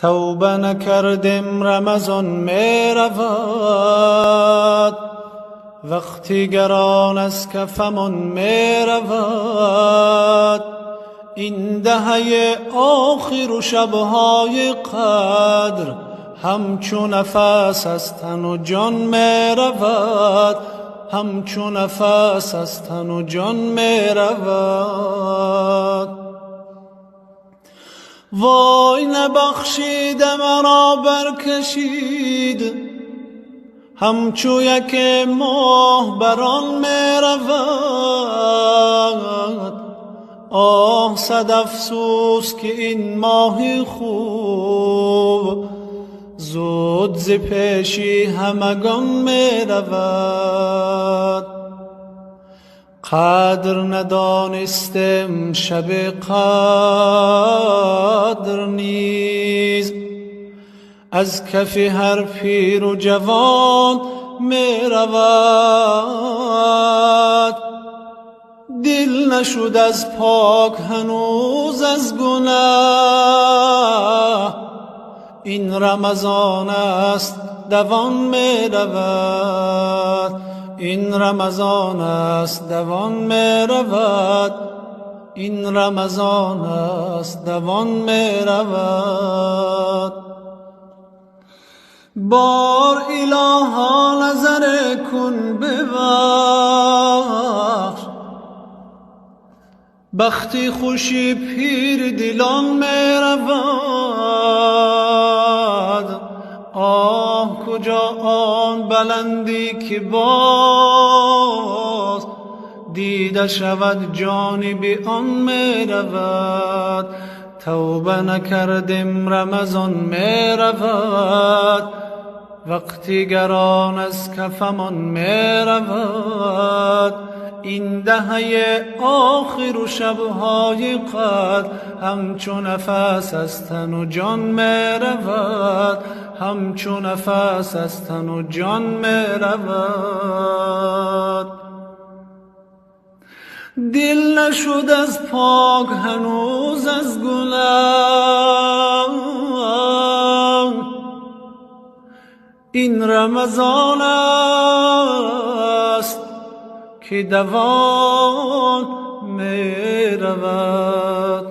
Тавба накардем, Рамазон меравад, вақти гарон аз кафамон меравад. Ин даҳаи охиру шабҳои қадр ҳамчу нафас аз тану ҷон меравад, ҳамчу нафас аз тану ҷон меравад. Вой, набахшида маро баркашид, ҳамчу яке моҳ бар он меравад. Оҳ, сад афсӯс, ки ин моҳи хуб зуд зи пеши ҳамагон меравад. Қадр надонистем шаби қадр низ, аз кафи ҳар пиру ҷавон меравад. Дил нашуд аз пок ҳанӯз аз гунаҳ, ин Рамазон аст, давон меравад. Ин Рамазон аст, давон меравад. Ин Рамазон аст, давон меравад. Бор илоҳо, назар кун, бибахш, бахти хуши пири дилон меравад. Оҳ, куҷо он баландӣ, ки боз дида шавад ҷониби он меравад. Тавба накардем, Рамазон меравад, вақти гарон аз кафамон меравад. Ин даҳаи охиру шабҳои қадр ҳамчу нафас аз тану ҷон меравад, ҳамчу нафас аз тану ҷон меравад. Дил нашуд аз пок ҳанӯз аз гунаҳ, ин Рамазон аст, ки давон меравад.